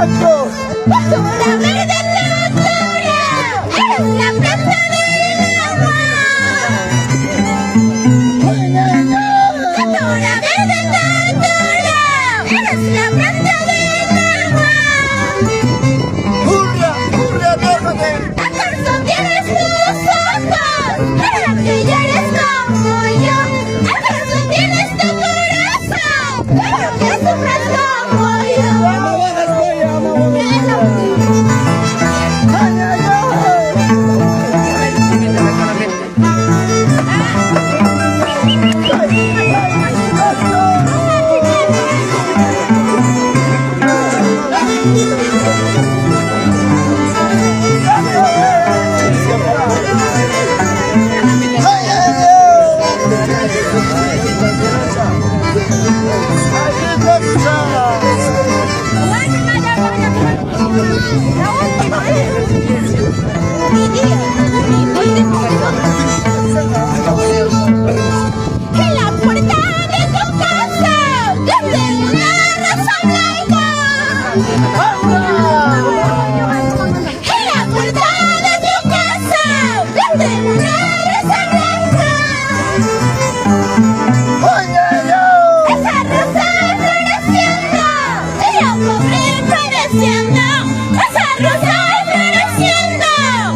Basura verde la basura, eres la planta del agua. Basura verde la basura, eres la planta del agua. Julia, Julia, déjame. ¿Acaso tienes tus ojos para que llores como yo? ¿Acaso tienes tu corazón para que sufras como yo? Ama waqaspay, ama waqaspay. Ay, ay, ay. Ay, ay, ay. En la puerta de tu casa desde una rosa blanca. En la puerta de tu casa desde una rosa blanca. Ay, ay, ay. Esa rosa floreciendo y yo pobre padeciendo. Esa rosa floreciendo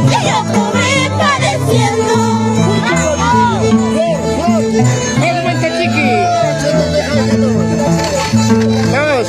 y yo pobre padeciendo. Dale vuelta, chiqui. Vamos.